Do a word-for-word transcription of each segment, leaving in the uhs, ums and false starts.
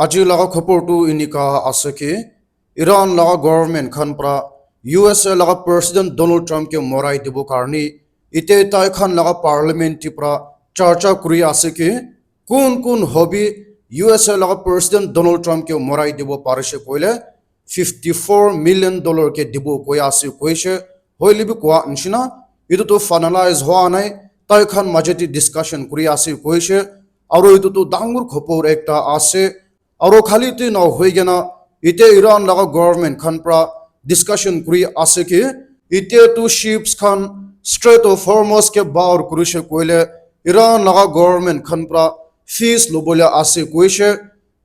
Aji laga khobor tu enika ase ki, Iran laga government khan pra U S A laga President Donald Trump ke morai dibo karni ite tai khan laga parliament ti pra charcha kuri ase ki, kun kun hobi U S A laga President Donald Trump ke morai dibo parishe koile fifty four million dollar ke dibo koi ase koishe. Hoile bi koa nishina, etu tu finalize hoa nai, tai khan maje ti discussion kuri ase koishe. Aro etu tu dangor khobor ekta ase. Aro khali tu na hoi kena, ite Iran laga government khan pra discussion kuri ase ki, ite tu ships khan Strait of Hormuz ke bar kurishe koile, Iran laga government khan pra fees lobole ase koishe.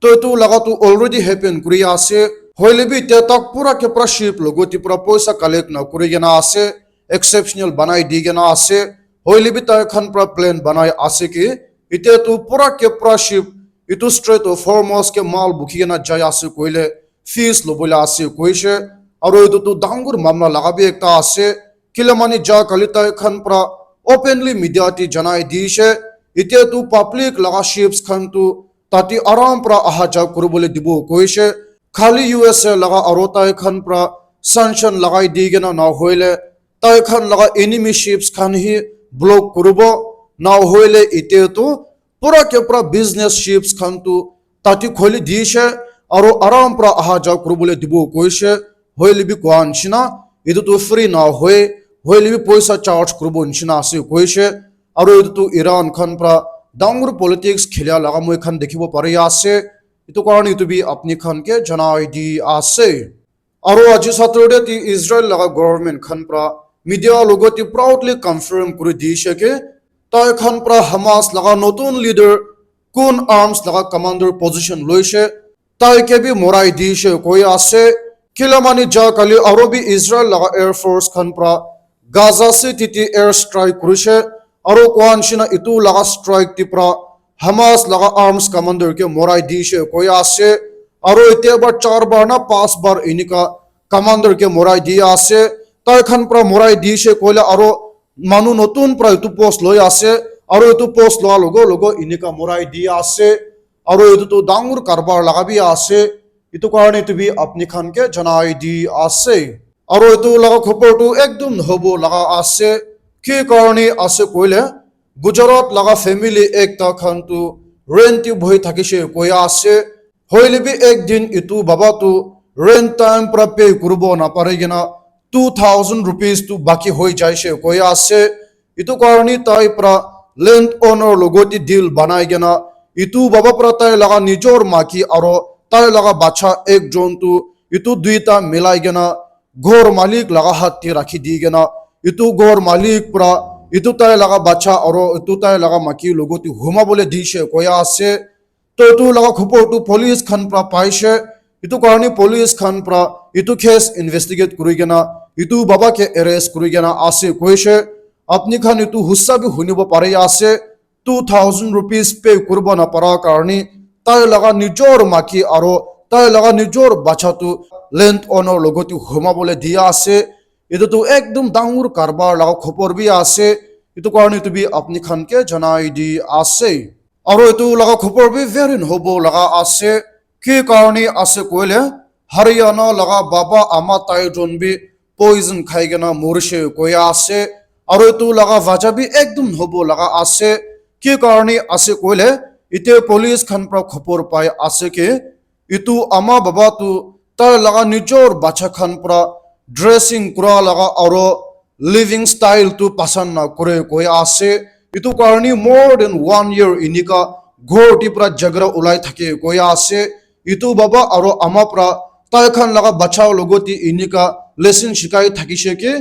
To etu laga tu already happen kuri ase. Hoile bi ite tak pura ke pura ship logo ti pura poisa collect na kuri kena ase, exceptional banai di kena ase. Hoile bi tai khan pra plan banai ase ki, ite tu pura ke pura ship etu Strait of Hormuz ke mal bukhi kena jai ase koile fees lobole ase koishe. Aro etu tu dangor mamla laga bi ekta ase. Kile mani ja kali tai khan pra openly media ti janai dishe. Ite tu public laga ships khan tu tate aram pra aha ja kuribole dibo koishe. Khali U S A laga aro tai khan pra sanction lagai di kena na hoile tai khan laga enemy ships khan hi block kuribo, na hoile ite tu pura ke pura business ships khan tu tate kholi dishe, aro aram pra aha ja kuribole dibo koishe. Hoile bi koa nishina, etu tu free na hoi, hoile bi poisa charge kuribo nishina ase koishe. Aro etu tu Iran khan pra dangor politics khelia laga moi khan dikhibo pari ase. Etu karne etu bi apni khan ke janai di ase. Aro aji Saturday ti Israel laga government khan pra media logot ti proudly confirm kuri dishe ke tai khan pra Hamas laga notun leader kun arms laga commander position loishe, tai ke bi morai dishe koi ase. Kila mani ja kali aro bi Israel laga Air Force khan pra Gaza City ti air strike kurishe, aro koa nishina etu laga strike ti pra Hamas laga arms commander ke morai dishe koi ase. Aro etia bar char bar na pas bar enika commander ke morai di ase. Tai khan pra morai dishe koile aro manu notun pra etu post loi ase. Aro etu post loa logo logo enika morai di ase. Aro etu tu dangor karbar laga bi ase. Etu karne etu bi apni khan ke janai di ase. Aro etu laga khobor tu ekdum hobo laga ase. Ki karne ase koile, Gujarat laga family ekta khan tu rent ti bohi thakishe koi ase. Hoile bi ek din etu baba tu rent time pra pay kuribo na pari kena two thousand rupees tu baki hoi jaishe koi ase. Etu karne tai pra land owner logot ti deal banai kena etu baba pra tai laga nijor maki aro tai laga bacha ekjon tu etu duita milai kena ghor malik laga hat ti rakhi di kena etu ghor malik pra etu tai laga bacha aro etu tai laga maki logot ti huma bole dishe koi ase. To etu laga khobor tu police khan pra paishe. Etu karne police khan pra etu case investigate kuri kena etu baba ke arrest kuri kena ase koishe. Apni khan etu hussa bi hunibo pari ase. Two thousand rupees pay kuribo na para karne tai laga nijor maki aro tai laga nijor bacha tu land owner logot ti huma bole dia ase. Etu tu ekdum dangor karbar laga khobor bi ase. Etu karne etu bi apni khan ke janai di ase. Aro etu laga khobor bi very hobo laga ase. Ki karne ase koile, Haryana laga baba ama tai jon bi poison khai kena morishe koi ase. Aro etu laga vaja bi ekdum hobo laga ase. Ki karne ase koile, ite police khan pra khobor pai ase ki, etu ama baba tu tai laga nijor bacha khan pra dressing kura laga aro living style tu pasan na kore koi ase. Etu karne more than one year enika ghor ti pra jhagara ulai thake koi ase. Etu baba aro ama pra tai khan laga bacha logot ti enika lesson shikai thakishe ki,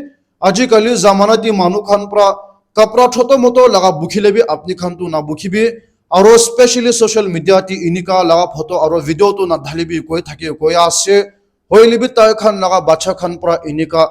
aji kali zamana ti manu khan pra kapra choto moto laga bukhile bi apni khan tu na bukhibi. Aro specially social media ti enika laga photo aro video tu na dhalibi koi thake koi ase. Hoile bi tai khan laga bacha khan pra enika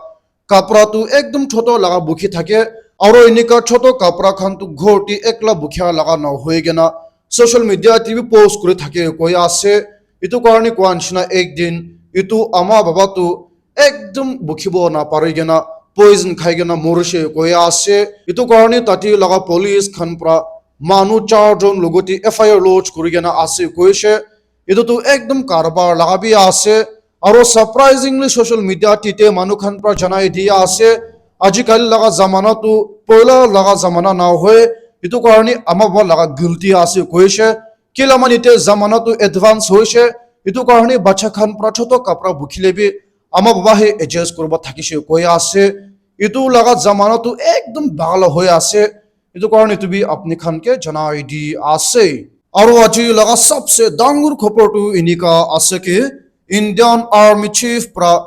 kapra tu ekdum choto laga bukhi thake, aro enika choto kapra khan tu ghor ti ekla bukhia laga na hoi kena social media ti bi post kuri thake koi ase. Etu karne koa nishina ek din etu ama baba tu ekdum bukhibo na pari kena poison khai kena morishe koi ase. Etu karne tate laga police khan pra manu char jon logot ti F I R lodge kuri kena ase koishe. Etu tu ekdom karbar laga bi ase. Aro surprisingly social media tite manu khan pra janai dia ase, ajikali laga zamana tu poila laga zamana na hoy. Etu karne ama baba laga guilty ase koishe. Kila mani te zamana tu advance hoishe. Etu karne bacha khan pra choto kapra bukhile bi ama baba he adjust kuribo thakishe koi ase. Etu laga zamana tu ekdom bagla hoi ase. Etu karne etu bi apni khan ke janai di ase. Aro aji laga sabse dangor khobor tu enika ase ki Indian Army Chief pra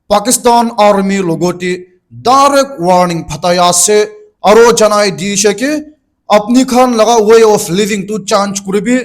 Pakistan Army logote direct warning phatai ase. Aro janai dishe ki apni khan laga way of living tu change kuribi,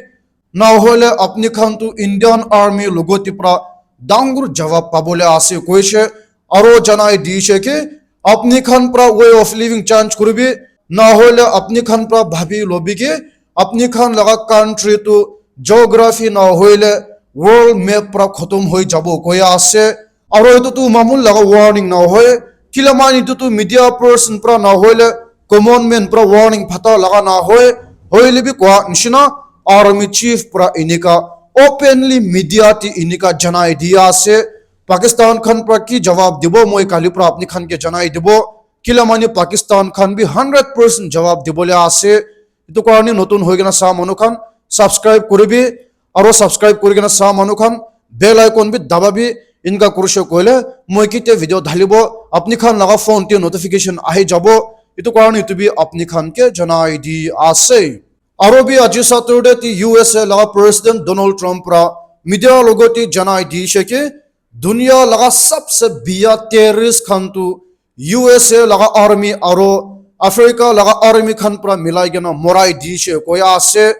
na hoile apni khan tu Indian Army logote pra dangor jawab pabole ase koishe. Aro janai dishe ki apni khan pra way of living change kuribi, na hoile apni khan pra bhabi lobi ki apni khan laga country tu geography na hoile world map pra khotom hoi jabo koi ase. Aro etu tu mamul laga warning na hoy, kila mani etu tu media person pra na hoile common man pra warning phata laga na hoy. Hoile bi koa nishina army chief pra enika openly media te enika janai dia ase. Pakistan khan pra ki jawab dibo, moi kali pra apni khan ke janai dibo. Kila mani Pakistan khan bi hundred percent jawab dibole ase. Etu karne notun hoi kena sa manu khan subscribe kuribi, aro subscribe kuri kena sa manu khan bell icon bi dababi. Inka kurishe koile moi kite video dhalibo apni khan laga phone te notification ahi jabo. Etu karne etu bi apni khan ke janai di ase. Aro bi aji Saturday ti U S A laga President Donald Trump pra media logote janai dishe ki dunia laga sabse biya terrorist khan tu U S A laga army aro Africa laga army khan pra milai kena morai dishe koi ase.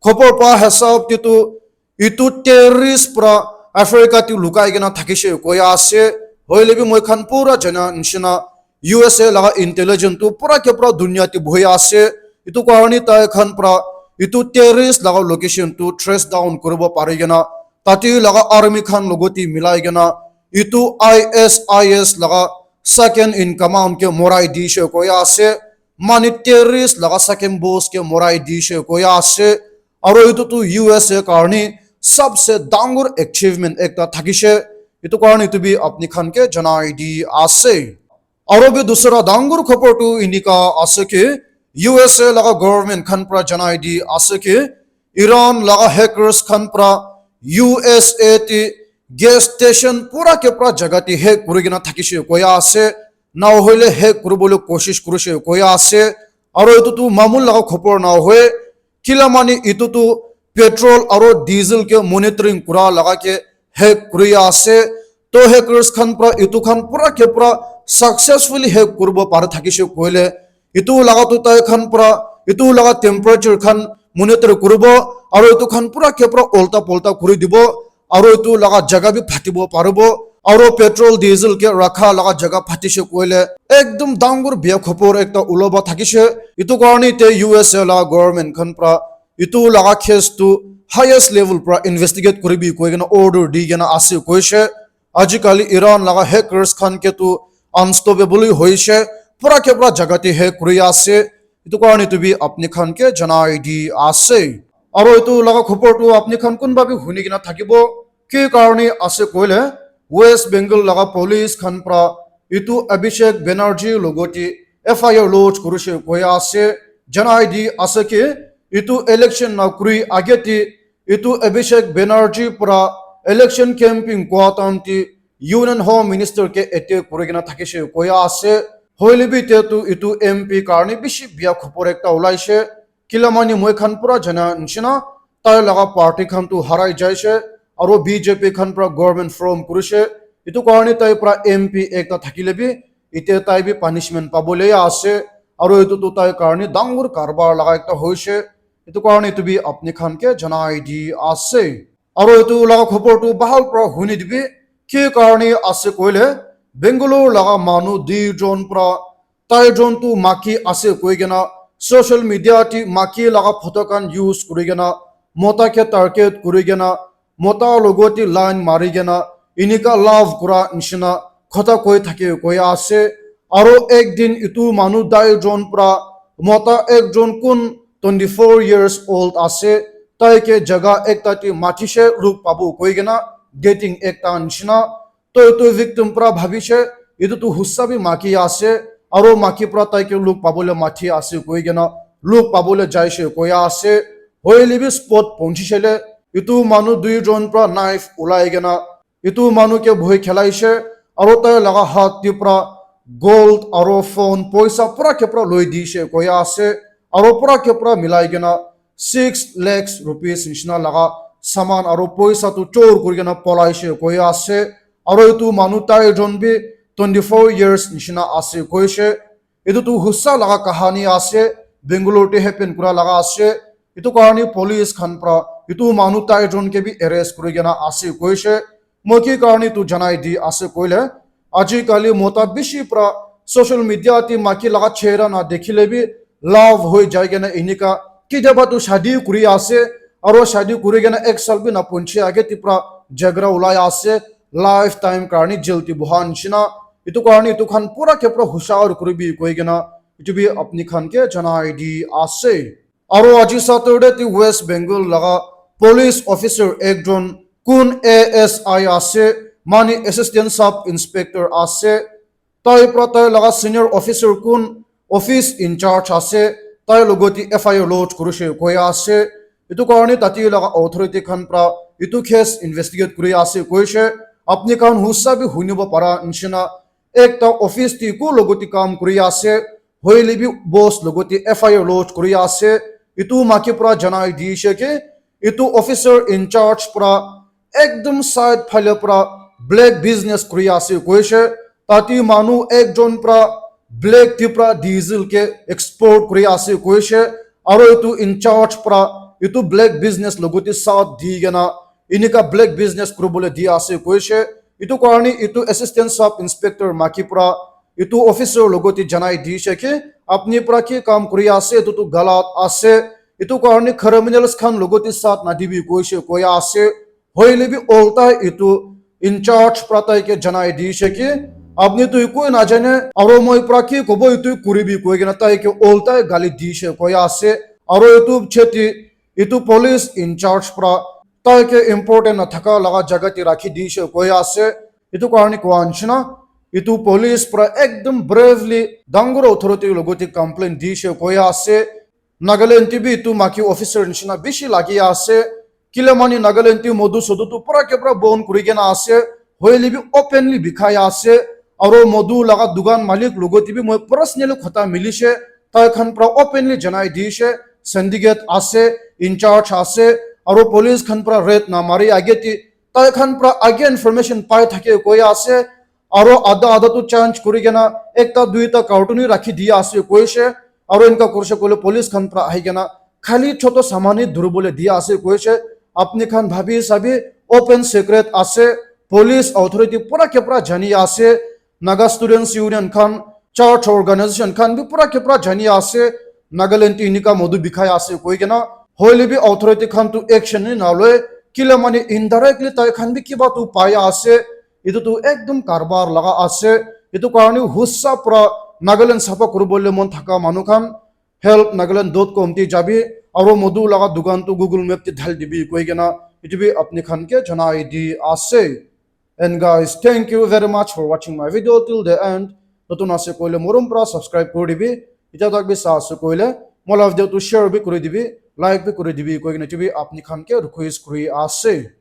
Khobor pa hisab te tu etu terrorist pra Africa te lukai kena thakishe koi ase. Hoile bi moi khan pura jana nishina U S A laga intelligence tu pura ke pura dunia te bohi ase. Etu karne tai khan pra etu terrorist laga location tu trace down kuribo pari kena tate laga army khan logote milai kena etu I S I S laga second in command ke morai dishe koi ase. Mani terrorist laga second boss ke morai dishe koi ase. Aro etu tu U S A karne sabse dangor achievement ekta thakishe. Etu karne etu bi apni khan ke janai di ase. Aro bi dusra dangor khobor tu enika ase ki U S A laga government khan pra janai di ase ki Iran laga hackers khan pra U S A te gas station pura ke pura jaga te hack kuri kena thakishe koya ase. Na hoile hack kuribole koshish kurishe koya ase. Aro etu tu mamul laga khobor na hoy. Kila mani etu tu petrol aro diesel ke monitoring kura laga ke hack kuri ase. To hackers khan pra etu khan pura ke pura successfully hack kuribo pare thakishe koile etu laga tu tai khan pra etu laga temperature khan monitor kuribo aro etu khan pura ke pura ulta pulta kuri dibo aro etu laga jaga bi phatibo paribo aro petrol diesel ke rakha laga jaga phatishe koile ekdom dangor bia khobor ekta ulaba thakishe. Etu karne te U S A laga government khan pra etu laga case tu highest level pra investigate kuribi koi kena order di kena ase koishe. Ajikali Iran laga hackers khan ke tu unstoppable hoishe, pura ke pura jaga te hack kuri ase. Etu karne tu bi apni khan ke janai di ase. Aro etu laga khobor tu apni khan kunba bi huni kena thakibo. Ki karne ase koile West Bengal laga police khan pra etu Abhishek Banerjee logote F I R lodge kurishe koi ase. Janai di ase ki etu election na kuri age te etu Abhishek Banerjee pra election campaign kua time te Union Home Minister ke attack kuri kena thakishe koya ase. Hoile bi te tu etu M P karne bishi bia khobor ekta ulaishe. Kila mani moi khan pura jana nishina tai laga party khan tu harai jaishe aro B J P khan pra government form kurishe. Etu karne tai pra M P ekta thakile bi ite tai bi punishment pabole ase. Aro etu tu tai karne dangor karbar laga ekta hoishe. Etu karne etu bi apni khan ke janai di ase. Aro etu laga khobor tu bahal pra huni dibi. Ki karne ase koile Bangalore laga manu duijon pra tai jon tu maki ase koi kena social media te maki laga photo khan use kuri kena mota ke target kuri kena mota logote line mari kena enika love kura nishina khota koi thake koi ase. Aro ek din etu manu tai jon pra mota ek jon kun twenty four years old ase Tai ke jaga ekta te matishe luk pabo koi kena dating ekta nishina. Toi toi victim pra bhabishe etu tu hussa bi maki ase, aro maki pra tai ke luk pabole mati ase koi kena luk pabole jaishe koya ase. Hoile bi spot ponchishele etu manu duijon pra knife ulai kena etu manu ke bhoi khelaishe, aro tai laga hat te pra gold aro phone poisa pura ke pura loi dishe koya ase, aro pura ke pura milai kena six lakhs rupees nishina laga saman aro poisa tu chor kuri kena polaishe koya ase, aro etu manu tai jon bi twenty four years nishina ase koishe. Etu tu hussa laga kahani ase, Bangalore te happen kura laga ase. Etu karni police khan pra etu manu tai jon ke bi arrest kuri kena ase koishe. Moi ki karni tu janai di ase koile, aji kali mota bishi pra social media te maki laga chehra na dekhile bi love hoi jai kena enika kitiaba tu shadi kuri ase, aro shadi kuri kena ek sal bi na ponche age te pra jhagra ulai ase, lifetime karni jail te boha nishina. Etu karni etu khan pura ke pura hushar kuribi koi kena etu bi apni khan ke janai di ase. Aro aji Saturday te West Bengal laga police officer ekjon kun A S I ase, mani assistant sub inspector ase, tai pra tai laga senior officer kun office in charge ase, tai logoti F I R lodge kurishe koya ase. Etu karni tati laga authority khan pra etu case investigate kuri ase koishe. Apni khan hussa bi hunibo para nishina ekta office te ku logoti kam kuri ase, hoile bi boss logoti F I R lodge kuri ase. Etu maki pra janai dishe ke etu officer in charge pra ekdom side phale pra black business kuri ase koishe. Tati manu ekjon pra black te pra diesel ke export kuri ase koishe, aro etu in charge pra etu black business logoti saath di kena enika black business kuribole di ase koishe. Etu karni etu assistant sub inspector maki pra etu officer logoti janai dishe ki apni pra ki kam kuri ase etu tu galat ase. Etu karni criminals khan logoti saath nadibi koishe koya ase. Hoile bi oltai etu in charge pra tai ke janai dishe ki apni tu ekoi najane aro moi pra ki kobo etu kuribi koi kena tai ke oltai gali dishe koya ase. Aro etu cheti etu police in charge pra tai ke important na thaka laga jaga te rakhi dishe koya ase. Etu karni koa nishina etu police pra ekdom bravely dangor authority logoti complain dishe koya ase. Nagaland te bi etu maki officer nishina bishi lagi ase. Kile mani Nagaland te modu sodu tu pura ke pura bon kuri kena ase. Hoile bi openly bikhai ase. Aro modu laga dukan malik logoti bi moi personally khota milishe. Tai khan pura openly janai dishe. Syndicate ase, in charge ase. Aro police khan pura raid na mari age te tai khan pura age information pai thake koi ase. Aro ada ada tu change kuri kena ekta duita carton hi rakhi dia ase koishe. Aro enka kurishe koile police khan pra ahi kena khali choto saman hi dhuribole dia ase koishe. Apni khan bhabi sabi open secret ase. Police authority pura ke pura jani ase. Naga Students Union khan, church organization khan bi pura ke pura jani ase. Nagaland te enika modu bikhai ase koi kena. Hoile bi authority khan tu action ni naloi. Kile mani indirectly tai khan bi kiba tu pai ase. Etu tu ekdom karbar laga ase. Etu karni hussa pura Nagaland sapha kuribole mon thaka manu khan help nagaland dot com te jabi aro modu laga dukan tu Google Map te dhal dibi koi kena etu bi apni khan ke janai di ase. And guys, thank you very much for watching my video till the end. Notun ase koile morom pura subscribe kuri dibi. Itya tak bi sa ase koile mo la video tu share bi kuri dibi, like bi kuri dibi koi kena etu bi apni khan ke request kuri ase.